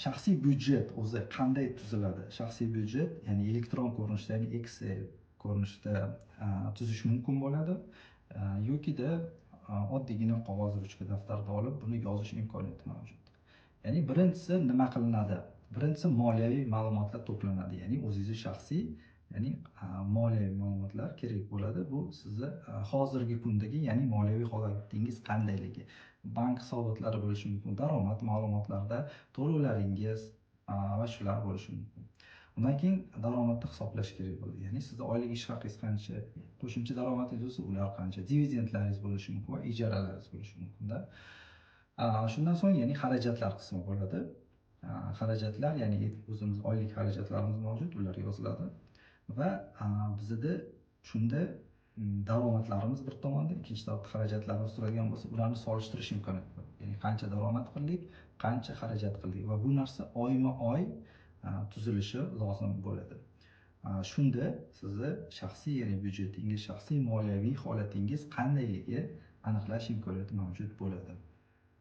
Shaxsiy byudjet o'zi qanday tuziladi? Shaxsiy byudjet, ya'ni elektron ko'rinishda, ya'ni Excel ko'rinishida tuzish mumkin bo'ladi. Yokida oddiygina qog'oz, ruchka, daftarda olib buni yozish imkoniyati mavjud. Ya'ni birinchisi nima qilinadi? Birinchisi moliyaviy ma'lumotlar to'planadi, ya'ni o'zingizni shaxsiy, ya'ni moliyaviy ma'lumotlar kerak bo'ladi. Bu sizni hozirgi kundagi, ya'ni moliyaviy holatingiz qandayligi, bank hisobotlari bo'lishi mumkin, daromad ma'lumotlarida to'lovlaringiz va shular bo'lishi mumkin. Undan keyin daromadni hisoblash kerak bo'ladi. Ya'ni sizni oylik ish haqingiz qancha, qo'shimcha daromadingiz bo'lsa ular qancha, dividendlaringiz bo'lishi mumkin va ijaralaringiz bo'lishi mumkinda. Shundan so'ng, ya'ni xarajatlar qismi bo'ladi. Xarajatlar, ya'ni o'zimiz oylik xarajatlarimiz mavjud, ular yoziladi va bizada shunda daromadlarimiz bir tomonda, ikkinchi tarafda xarajatlarimiz turadigan bo'lsa, ularni solishtirish imkoniyati bor. Ya'ni qancha daromad qildik, qancha xarajat qildik va bu narsa oyma-oy tuzilishi lozim bo'ladi. Shunda sizni shaxsiy, ya'ni byudjetingiz, shaxsiy moliyaviy holatingiz qandayligi aniqlash imkoniyati mavjud bo'ladi.